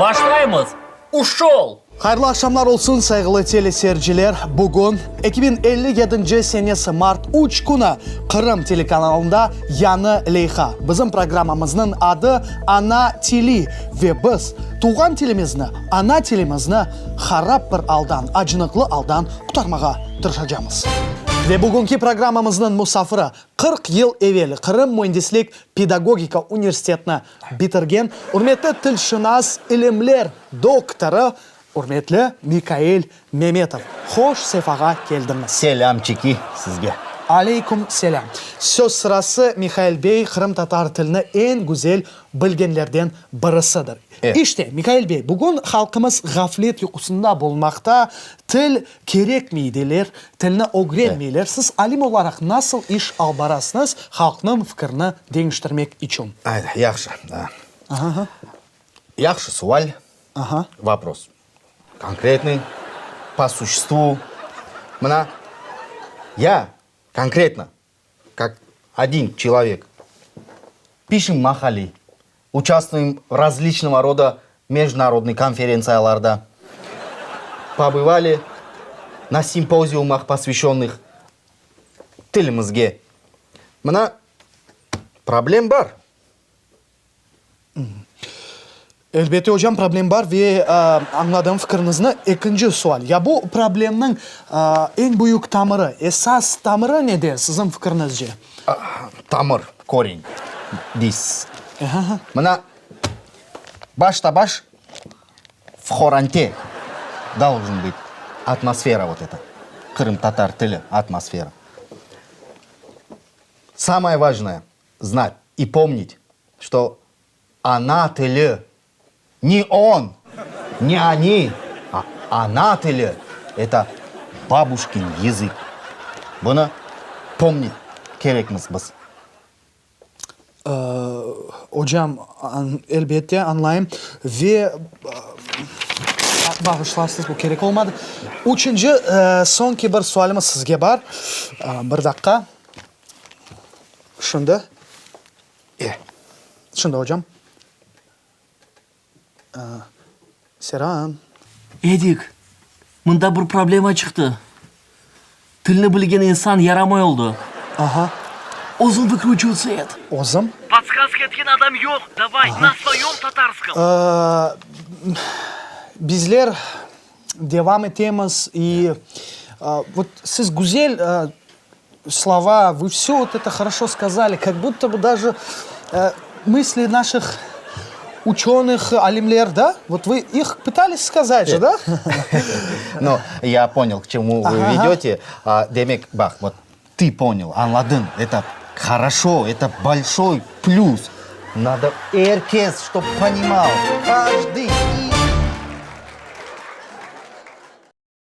Başlaymız! Uşol! Hayırlı aqşamlar olsun, sayğılı teleseyirciler! Bugün, 2057 senesi mart üç künü, Qırım telekanalında yañı leyha. Bizim programmamıznıñ adı Ana tili ve biz tuvğan tilimizni, ana tilimizni harap bir aldan, acınıqlı aldan qurtarmağa tırışacamız. Ve bugünki programmamıznıñ musafiri, 40 yıl evel Qırım müendislik pedagogika universitetini bitirgen ürmetli tilşınas, ilimler doktorı, ürmetli Mikail Memetov. Hoş sefağa keldiñiz! Selâmçiki sizge! Aleyküm selâm! Söz sırası, Mihail bey qırımtatar tilini eñ güzel bilgenlerden birisidir. İşte, Mikail bey, bugün halqımız ğaflet yuqusında bulunmaqta, til kerekmey deyler, tilni ögrenmeyler. Siz alim olaraq nasıl iş alıp barasıñız halqnıñ fikirini deñiştirmek içün? Ayda, yahşı. Yahşı sual, vopros. Konkretnıy, po suşestvu. Mına, ya konkretno, kak odin çelovek, pişem maqale, uçastvuem v razliçnogo roda mejdunarodnıy konferentsiyalarda, pobıvali na simpoziumah, posvyaşçennıh tilimizge. Mına, problem bar. Elbette, ocam, problem bar ve añladım fikiriñizni. Ekinci sual, ya bu problemniñ eñ büyük tamırı, esas tamırı nede, siziñ fikiriñizce? Tamır, koren, deysiz. Mına, başta-baş v horante doljen bıt atmosfera vot eta, qırımtatar tili atmosfera. Samoye vajnoye, znat i pomnit, çto ana tili ne on, ne oni, a ana tili, eto babuşkin yazık. Bunı pomnit kerekmiz biz. Ocam, elbette, añlayım. Ve, bağışlarsız, bu kerek olmadı. Üçünci, soñki bir sualimiz sizge bar. Bir daqqa. Şimdi. E. Şimdi, ocam. Seran. Edik, mında bir problema çıqtı. Tilni bilgen insan yaramay oldı. Aha. Özüñ vıkrüçivtsa et. Özüm? Podskazka etken adam yoq, davay, na svoyom tatarskom. Bizler devam etemiz i, vot, siz güzel Slova, vı vsё vot eto horoşo skazali, kak budto bı daje mısli naşih uçenıh, alimler, da? Vot vı ih pıtalis skazat je, da? No, ya ponyal, k çemu vı vedöte. Demek, baq, vot tı ponyal, añladıñ, eto horoşo, eto bolşoy plüs. Nado er kes, ştob ponimal, každıy.